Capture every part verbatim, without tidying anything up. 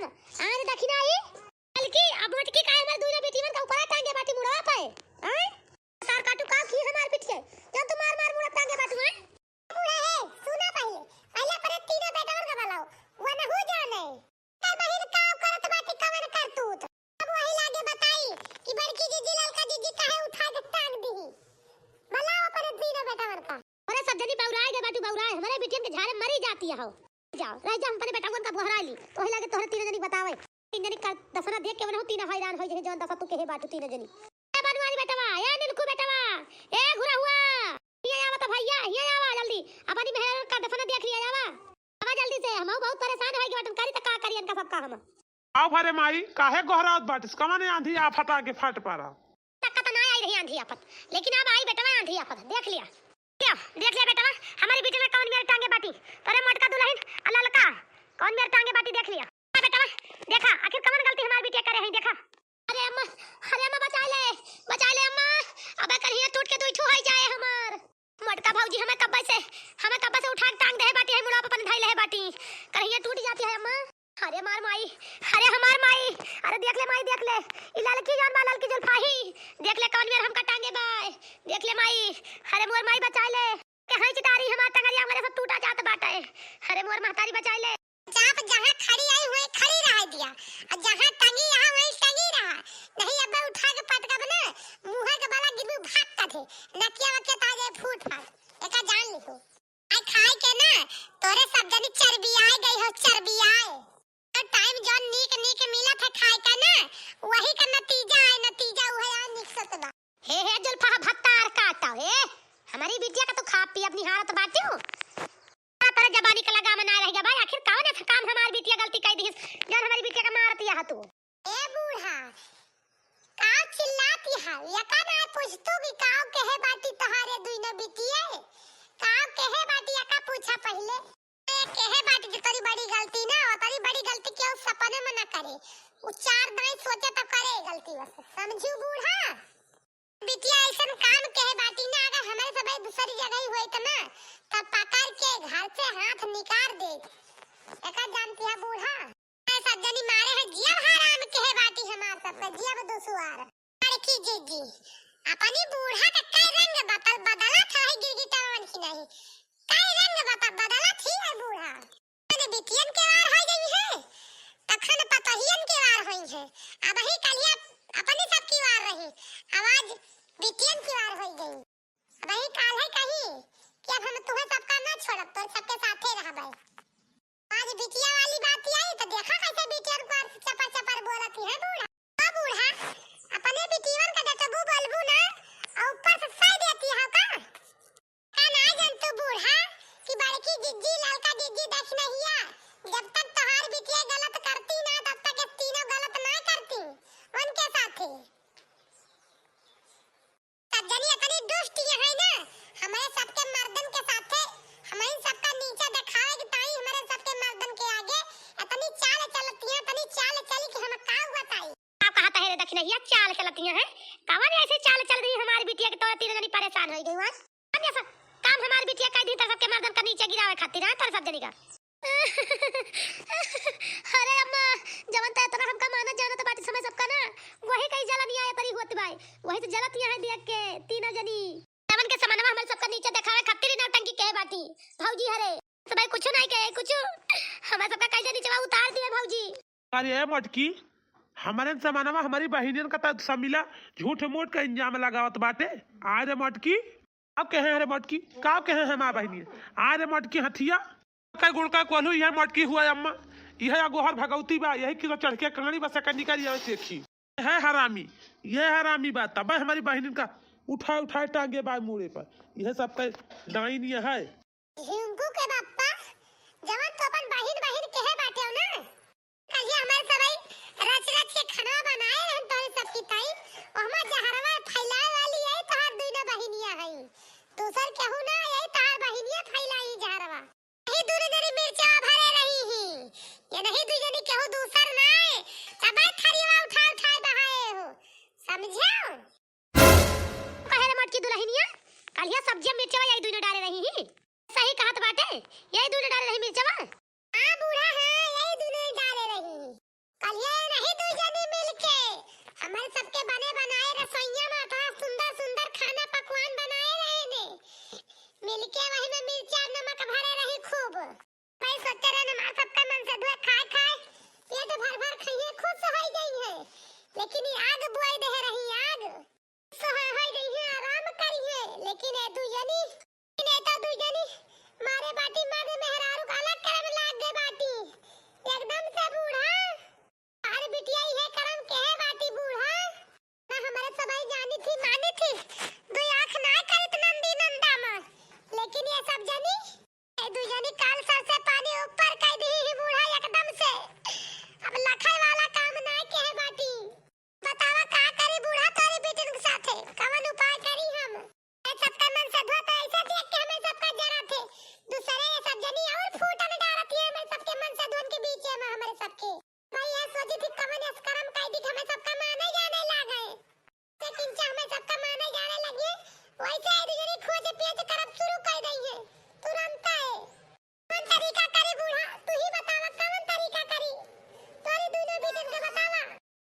अरे दखिना आई। बल्कि अब मोटकी काहे हमार दुइनो बेटियन का ऊपर टांगे बाटी मुड़वा पे? आय? सार काटू का की हमार बिटिया? जब तो मार मार मुड़वा टांगे बाटू, आय? बूढ़ा है, सुना पहिले। पहिले अपने तीनों बेटवन का बुलाओ। वो न हो जाने। ते बहिर का करत बाटी कवन करतूत? अब वही लागे बताई कि बड़की जीजी ललका जीजी काहे उठा के टांग दीही। बुलाओ अपने तीनों बेटवन का। अरे सब जनी बौराए गए बाटू बौराए। हमारे बिटियन के झारे मरी जाती हो। जाओ, रह जा, हम अपने बेटवन का बहरा ली। तो वही लागे तोहरे तीनों जनी बतावे। तीन जनी का दसना देख के वनहु तीन हैरान होइ जइहे, जौन दसा तू केहे बाटू तीन जनी। ए बनवारी बेटवा, ए निलकू बेटवा, ए घुरहुआ, हियाँ आवा तो भैया, हियाँ आवा जल्दी। अपनी मेहरारू का दसना देख लिया जावा। आवा जल्दी से, हमहू बहुत परेशान होइ गए बाटन, करी त का करी इनका सबका हम। आओ भरे माई, काहे गोहरात बाटिस? कवने आंधी आफत आके फट पड़ा? तक त ना आई रही आंधी आफत, लेकिन अब आई बेटवा आंधी आफत, देख लिया। देख, देख लिया बेटवा, हमारी बिटिया कौन मेर टांगे बाटी, तोरे मोटका दुलहिन आ ललका कौन मेर टांगे बाटी, देख लिया। आ बेटवा, देखा, आखिर कवन गलती हमार बिटिया करे हैं, देखा। अरे अम्मा, अरे अम्मा, बचा ले, बचा ले अम्मा, अब कन्हिया टूट के दुई ठो होइ जाए हमार। मोटका भौजी हमें कब्बे से, हमें कब्बे से उठा के टांग दे है बाटी, है मुड़ा पे अपन धइले है बाटी, कन्हिया टूट जाती है अम्मा। अरे मार माई, अरे हमार माई, अरे देख ले माई, देख ले, ई ललकी जौन बा, ललकी जुल्फाही, देख ले कौन मेर हमका टांगे बा, देख ले माई, अरे मोर माई बचा ले, के हई चिटारी हमार टंगरिया हमारे सब टूटा जात बाटे, अरे मोर महतारी बचा ले। चाप जहाँ खड़ी आई हुई खड़ी रह दिया, और जहाँ टंगी यहाँ वहीं टंगी रहा, नहीं अब उठा के पटकब ना, मुँह के बला गिरबू भाग का थे, नकिया वकिया ता जाए फूट फाट, एका जान लिहो। खाए खाए के ना तोरे सब जनी चर्बियाए गई हो, चर्बियाए। तो टाइम जौन नीक नीक मिलत है खाए का ना, वही का नतीजा है, नतीजा उहे आ निकसत बा। हे, हे जुल्फा भत्तार काटा, हे, हमारी बिटिया का तू खा पी अपनी हालत बाटियो। तोरे जबानी का लगाम ना रह गया भाई, आखिर कौन ऐसा काम हमारी बिटिया गलती कह दी, जौन हमारी बिटिया का मारत यहाँ तू? ए बूढ़ा, का चिल्लाती है? यका ना पूछतू कि काव केहे बाटी तोहारे दुइनो बिटिये? काव केहे बाटी, यका पूछा पहिले। ए, केहे बाटी जो तोरी बड़ी गलती ना, और तोरी बड़ी गलती केहू सपने में ना करे। उ चार दाई सोचे तो करे गलती बस। समझू बूढ़ा? बिटिया ऐसन काम केहे बाटी ना, अगर हमारे सब दूसरी जगह ही होई त ना, तब पकड़ के घर से हाथ निकाल दे। एका जानती है बूढ़ा? सब जनी मारे है, जियब हराम केहे बाटी हमार सब पे, जियब दुसुआर। बड़की जीजी, अपनी बूढ़ा का कई रंग बदल, बदलत है गिरगिटवन की नहीं, कई रंग बदल, बदलत ही है बूढ़ा। अपने बिटियन के वार हो गई है, तखन पतोहियन के वार होई है। अब ही कलिया अपनी सब की वार रही, आवाज बिटियन की वार हो गई। वही काल है कही कि अब हम तुम्हें सबका ना छोड़ब, तोर सबके साथे रहबे। आज बिटिया वाली बात आई तो देखा कैसे बिटियन को चपर चपर बोलत ही है बूढ़ा। ओ बूढ़ा, अपने बिटियन का डटबू बोलबू ना, और ऊपर से सह देती हो का? का ना जानतू बूढ़ा कि बड़की जिज्जी, ललका जिज्जी, दखिनहिया, जब तक तोहार बिटिया गलत करती ना, तब तक ये तीनों गलत ना करती उनके साथे। सब जनी इतनी दुष्ट ये है ना, हमारे सबके मर्दन के साथे, हमारे सबका नीचा दिखावे के ताई हमारे सबके मर्दन के आगे इतनी चाल चलती है, इतनी चाल चली कि हम का बताई। आप कहा था रे दखिनहिया चाल चलती है, कवन ऐसे चाल चल रही हमारी बिटिया के तो तीन जनी परेशान हो गई आज। कवन ऐसा काम हमारी बिटिया कह दी तो सबके मर्दन का नीचे गिरावे खातिर, हाँ, तोरे सब जनी का। अरे अम्मा, जवन त इतना हमका मानत जानत बाटी समय सबका ना, वही कहीं जलन यहाँ इतनी होत बाय, वही तो जलत यहाँ देख के तीनों जनी। जवन के समनवा हमारे सबका नीचे देखावे खातिर ही नौटंकी कहे बाटी, भौजी हरे। सब भाई कुछ नहीं कहे, कुछ हमारे सबका कैसे नीचे उतार दिए भौजी। अरे ए मोटकी, हमारे समानवा हमारी बहिनियन का त समिला झूठ मूठ का इंजाम लगावत बाटे। आ रे मोटकी, अब कहे हैं रे मोटकी, का कहे हैं हमार बहिनियन? आ रे मोटकी हथिया, कई गुड़ का कोल्हू यह मोटकी हुआ अम्मा, यह अगोहर भगवती बा, यही किलो चढ़ के कहानी बस का निकल जावे देखी। है हरामी, ये हरामी बा, तब हमारी बहिनियन का उठाए उठाए टांगे बा मूड़े पर, यह सब का डाइन यह है। झिंकू के बाप्पा, जवन तो अपन बहिन बहिन कहे बाटे ना, कहिया हमार सबई रच रच के खाना बनाए रहन तोहरे सबकी ताई, ओहमा जहरवा फैलाए वाली है तोहार दुइनो बहिनिया है, दूसर केहू ना है तोहार बहिनिया फैलाई जहरवा। यही दूनो जनी मिर्चा भरे रही ही, ये नहीं दुइ जनी केहू दूसर ना है, तबे थरिया उठा उठा बहाए हो, समझो? कहे रे मोटकी दुलहिनिया, कलिया सब्जिया मिर्चवा यही दुइनो डाले रही ही। सही कहत बाटे, यही दुइनो डाले रही मिर्चवा। हाँ बूढ़ा, हाँ, यही दुइनो डाले रही ही। खइहे खुश होइ जइहे, लेकिन ई आग बुआई देहे रही आग। खुश होइ, होइ जइहे, आराम करिहे, लेकिन ए दुइ जनी, लेकिन ए तो दुइ जनी मारे बाटी, मारे मेहरारू का अलग करे में लाग गए बाटी। एकदम से बूढ़ा, अरे बिटिया, इहे करम केहे बाटी बूढ़ा। ना हमरे सबई जानी थी, मानी थी, दुइ आँख ना करित नंदी नंदा में, लेकिन ये सब जनी, ए दुइ जनी काल सर से पानी ऊपर कइ दिही ही बूढ़ा एकदम से। अब लखई वाला काम ना केहे बाटी। बतावा का करी बूढ़ा तोरी बेटन के साथे, कवन उपाय करी हम? ए सबका मन सधुआ तो ऐसे देख के हमें सबका जरा थे। दूसरे ये सब जनी और फूटन डारत है हमें सबके मन सधुअन के बीच में, हमारे सबके। मैं ये सोची थी कवन असकरम कइ दी कि हमें सबका माने जाने लागे। लेकिन चाहे हमें सबका माने जाने लगे, वैसे ए दुइ जनी खोज पेच करब शुरू कइ दइहे तुरंत है। कवन तरीका करी बूढ़ा, तू ही बतावा कवन तरीका करी? तोरी दुनो बेटन के बतावा।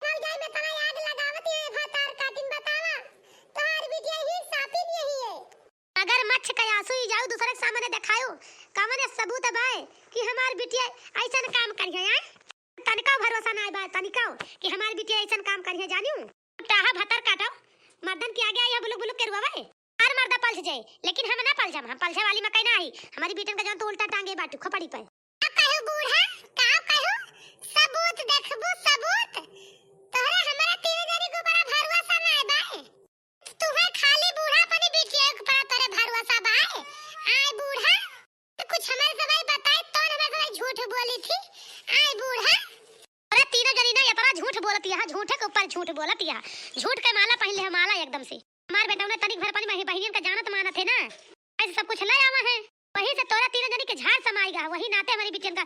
भौजाई में तना आग लगावत है भतार काटिन बतावा। तोहार बिटिया ही सापिन यही है। मगरमच्छ का आंसू ही जाऊ दूसरे के सामने देखायो। कवन सबूत बाय कि हमार बिटिया ऐसन काम करिहे, हैं? तनिका भरोसा ना बा, तनिका कि हमार बिटिया ऐसन काम करिहे, जानियो। टाहा भतर काटो, मर्दन के आगे आई है बुलुक बुलुक के रुआवे। हर मर्दा पलझ जाए, लेकिन हम ना पलझम, हम पलझे वाली मकई ना आई। हमारी बेटन का जौन तू उल्टा टांगे बाटू खोपड़ी पे। का कहू बूढ़ा, का कहू? सबूत देखबू, सबूत। तोहरे हमरा तीन जनी के ऊपर भरोसा ना बा। तुहे खाली बूढ़ा अपनी बिटिया के ऊपर तोरे भरोसा बा। आय बूढ़ा, तो कुछ हमारे सबई बताए, तो हमारे सबई झूठ बोली थी। आय बूढ़ा। अरे तीनों जनी ना इतना झूठ बोलत यहा, झूठे के ऊपर झूठ बोलत यहा। झूठ के माला पहन ले है, माला एकदम से। हमार बेटौने तनिक भर अपनी बहि-, बहिनियन का जानत मानत है ना, ऐसे सब कुछ ले आवा है। वही से तोरा तीनों जनी के झाड़ समाई गा, वही नाते हमारी बिटियन का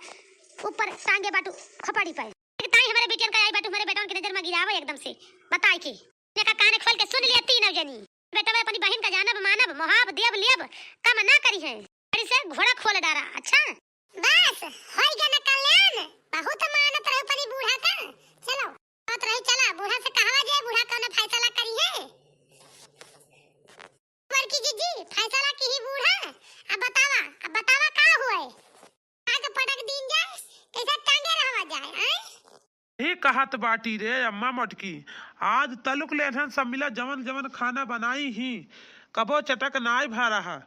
ऊपर टांगे बाटू खोपड़ी पे। ताई हमारे बिटियन का आई बाटू, हमारे बेटौन की नजर में गिरावे एकदम से, बताई के। ने का कान खोल के सुन लिया तीनों जनी। बेटवा अपनी बहिन का जानब, मानब, मोहाब, देब, लेब, कम ना करिहे। बड़ी से घोड़ा खोल डारा, अच्छा? बस, होई गया ना कल्याण, बहुत मानत रहे परी बूढ़ा का। चलो, बात रही, चला, बूढ़ा से कहवा जाए, बूढ़ा कौनो फैसला करिहे। बड़की जीजी, फैसला किही बूढ़ा, अब बतावा, अब बतावा का हुए? आग पटक दीन जाए, कैसे टांगे रहवा जाए, आय? ही कहत बाटी रे अम्मा मोटकी, आज तलुक ले एनहन सब मिला जवन जवन खाना बनाई ही, कबो चटक नाय भा रहा।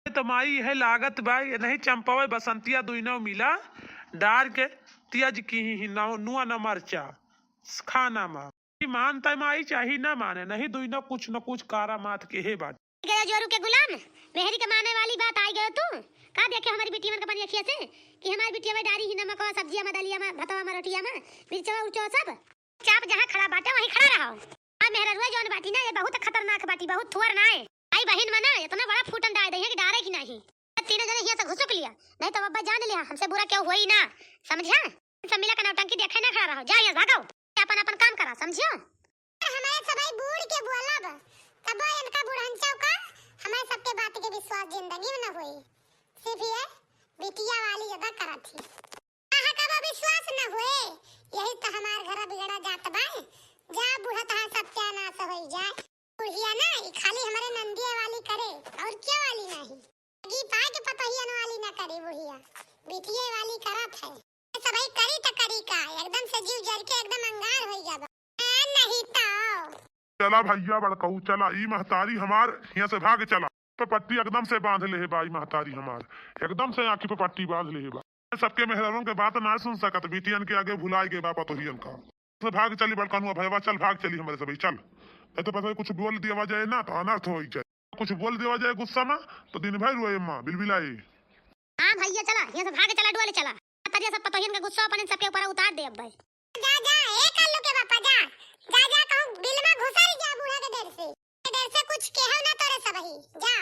तो माई इहे लागत बा, ये नहीं चंपवे बसंतिया दुइनो मिला डार के तियज किही ही नौ-, नुआ न मरचा खाना मा। ई मानता माई चाही ना माने, नहीं दुइनो कुछ न कुछ कारा मात के हे बात। गया जोरू के गुलाम, मेहरी के माने वाली बात आई गयो तू। का देखे हमारी बिटिया मन के बनी अखिया से कि हमारी बिटिया में डारी ही नमकवा सब्जिया में, दलिया में, भतवा में, रोटिया में, मिर्चवा उर्चवा सब। चाप जहाँ खड़ा बाटे वहीं खड़ा रहो। आ मेहररुआ जौन बाटी ना, ये बहुत खतरनाक बाटी, बहुत थुअर ना है। आई बहिन मना इतना बड़ा फूटन डाय दे है कि डारे की नहीं। तीनों जने हियां से घुसुक लिया, नहीं तो अब्बा जान लिया हमसे बुरा क्यों होई ना, समझा? सब मिला के नौटंकी देखे ना खड़ा रहो, जा यहाँ भागो, अपन अपन काम करा, समझियो? हमारे सबई बूढ़ के बोलब, तबो इनका बुढ़नचौ का हमारे सबके बात के विश्वास जिंदगी में न होई। सिर्फ ये बिटिया वाली ज्यादा करत ही। कहाँ का बा विश्वास न होए, यही तो हमार घर बिगड़ा जात बा। जा बूढ़ा तहार सत्यानाश होई जाए। बुढ़िया ना, ई खाली हमारे नंदिया वाली करे, और क्या वाली नहीं। लगी पाए के पतोहियन वाली ना करी बुढ़िया, बिटिये वाली करत है। सबई करी त करी का, एकदम से जीव जर के एकदम अंगार होई गया बा। ए, नहीं तो। चला भैया बड़कऊ, चला, ई महतारी हमार हियां से भाग चला। पे पट्टी एकदम से बांध ले हे बा, ई महतारी हमार एकदम से आँखी पे पट्टी बांध ले हे बा। सबके मेहरारून के बात ना सुन सकत, बिटियन के आगे भुलाए गए बा पतोहियन का। से भाग चली बड़कनुआ भैया, चल भाग चली हमरे सबई, चल। नहीं तो पता कुछ बोल दिया जाए ना तो अनर्थ हो जाए। कुछ बोल दिया जाए गुस्सा में तो दिन भर रोए माँ बिलबिलाए। हाँ भैया चला, यहाँ से भाग चला, डुआले चला। तरिया सब पतोहियन का गुस्सा अपन इन सबके ऊपर उतार दे अब भाई। जा, जा, ए कल्लू के पापा, जा। जा, जा, कहूँ बिल में घुसर जा बूढ़ा के डर से। के डर से कुछ केहू ना तोरे सबही। जा,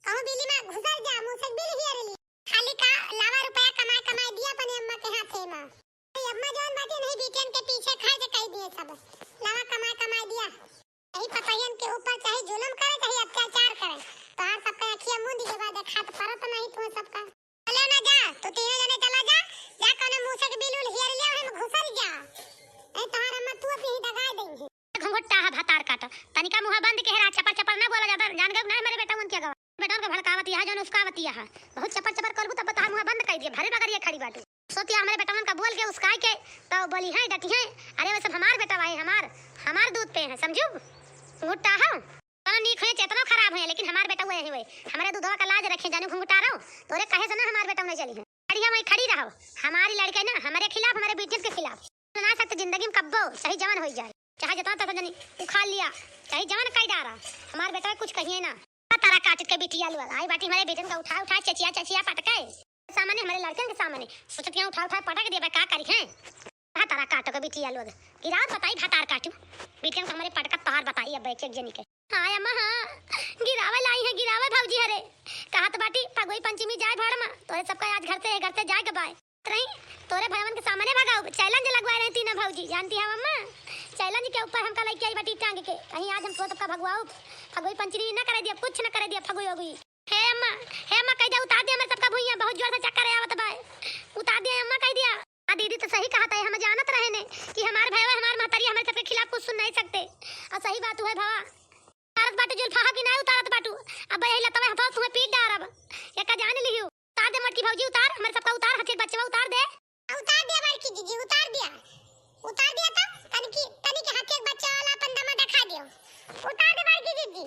कहूँ बिल में घुसर जा, मुँह से बिल हियर ली। खाली का लावा रुपया कमाए, कमाए दिया अपने अम्मा के हाथे में। ए अम्मा जौन बाटी नहीं, बिटियन के पीछे खर्च कई दिए सब। लावा कमाए, कमाए दिया। यही पतोहियन के ऊपर चाहे जुलम करे, चाहे अत्याचार करे, तोहार सबका अखिया मूंद के बाद देखात परत नहीं तुम सबका। चले ना जा, तू तीनों जने चला जा, जा कौनो मूसक बिल उल हियर लिया, ओहे में घुसर जा। नहीं तोहार अम्मा तू अभी ही दगाए देंगे। घुंघटा है भतार काट, तनिका मुंह बंद के रहा, चपर चपर ना बोला जाता, जान गए ना हमारे बेटा उनके गवा। बेटा उनके भड़कावत यहाँ जौन उसकावत यहाँ, बहुत चपर चपर करबू तब तोहार मुंह बंद कर दिए, भरे बगरिए खड़ी बाटू। सोतिया हमरे बेटवन का बोल के उसकाई के, तो बोली है, डटी है, "अरे, वो सब हमार बेटवा है, हमार, हमार दूध पे है, समझू? घुट्टा हो।" चलो, नीक हुए, चेतनो खराब हुए, लेकिन हमार बेटवा यही हुए, हमरे दूधवा का लाज रखे, जाने घुंघटारो, तोरे कहे से ना हमार बेटवा नहीं चली है। बढ़िया वहीं खड़ी रहो, हमारी लड़के ना, हमरे खिलाफ, हमरे बेइज्जत के खिलाफ। ना सकते जिंदगी में कब्बो, चाहे जवन होई जाए, चाहे जितना तक जनी उखाड़ लिया, चाहे जवन कई डारा, हमार बेटवा कुछ कहिए ना। तारा काट के बिटिया लोग आई बाटी हमरे बेटन का उठा उठा चचिया चचिया पटके। सामने हमरे लड़कन के सामने सोचत के उठा उठा पटक देबे, का करी है? भतारा काटो के बिटिया लोग। गिरावत बताई भतार काटू। बिटियन के हमरे पटकत तोहार बताई अब एक एक जनी के। हाँ अम्मा हाँ, गिरावे लाई है, गिरावे भौजी हरे। कहत बाटी फगुई पंचमी जाए भाड़ मा, तोरे सबका आज घर से, घर से जाए के बाय। रही, तोरे भयवन के सामने भगाओ, challenge लगवाए रही तीनों भौजी, जानती है अम्मा? Challenge के ऊपर हमका लेके आई बाटी टांग के, कहीं आज हम तो सबका भगवाओ, फगुई पंचमी न करे दिया, कुछ न करे दिया फगुई वगुई। हे अम्मा, हे अम्मा, कह दे उतार दे हमरे सबका भुइयां, बहुत जोर से चक्कर आवत बा, उतार दे अम्मा, कह दिया। आ दीदी तो सही कहत है, हम जानत रहे ने कि हमार भयवा, हमार महतारी हमरे सबके खिलाफ कुछ सुन नहीं सकते। आ सही बात है भवा, उतारत बाटू जुल्फा हा कि नहीं उतारत बाटू? अब यही लतवा हथवा तुम्हें पीट डारब, एका जान लिहियो। उतार दे मोटकी भौजी, उतार, हमरे सबका उतार, हथिया के बच्चवा उतार दे। उतार दिया बड़की जीजी, उतार दिया, उतार दिया। तो तनिकी, तनिकी हथिया के बच्चा वाला अपन दमा दिखा दियो, उतार दे बड़की जीजी।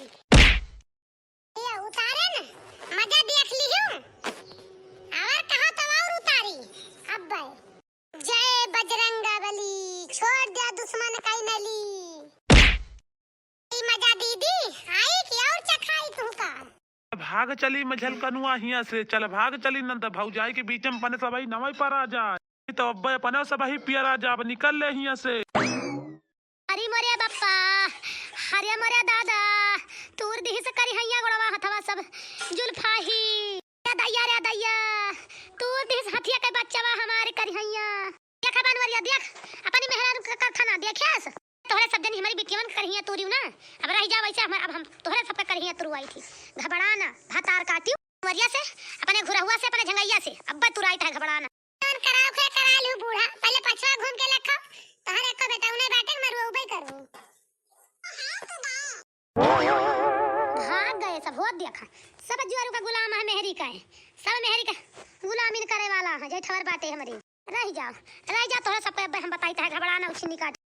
ये उतारे न, मजा देख लिहू। और कहा तो और उतारी। अब जय बजरंग बली, छोड़ दिया दुश्मन का नली। ई मजा दीदी, आई कि और चखाई तुहका? भाग चली मझलकनुआ हियां से, चल भाग चली, न त भौजाई के बीच में अपने सबही नवई पर आ जाए। तो अब्बे अपने सबही पियर आ जा, अब निकल ले हियां से। अरे मोरे बप्पा, अरे मोरे दादा, तूर दिहिस करिहैया गोड़वा हथवा सब जुल्फाही। रे दैया, रे दैया, तूर दिहिस हथिया के बच्चवा हमारे करिहैया। देख बनवरिया, देख, अपनी मेहरारू के करथना, देखियास? तोहरे सब जनी हमारी बिटियवन के करिहैया तूरिउ ना। अब रह जा वैसे हमार, अब हम तोहरे सबके करिहैया तुरवाई थी। घबड़ा ना, भतार काटिउ। बनवरिया से, अपने घुरहुआ से, अपने झंगैया से, अब्बे तुराई तहे घबड़ा ना। जौन कराव के करा लिहू बूढ़ा, पहले पछवा घूम के लखो, तोहरे एको बेटा उन्हें बाटे के मरुआ उबे करबू। भाग गए सब, होत देखा, सब जुआरू का गुलाम है मेहरी का है, सब मेहरी का गुलामी करे वाला है, जय ठवर बाटे हमरी। रह जाओ, रह जा, तोहरे सबके अब्बे हम बताई तहे घबड़ा ना उछिन्नी काटी।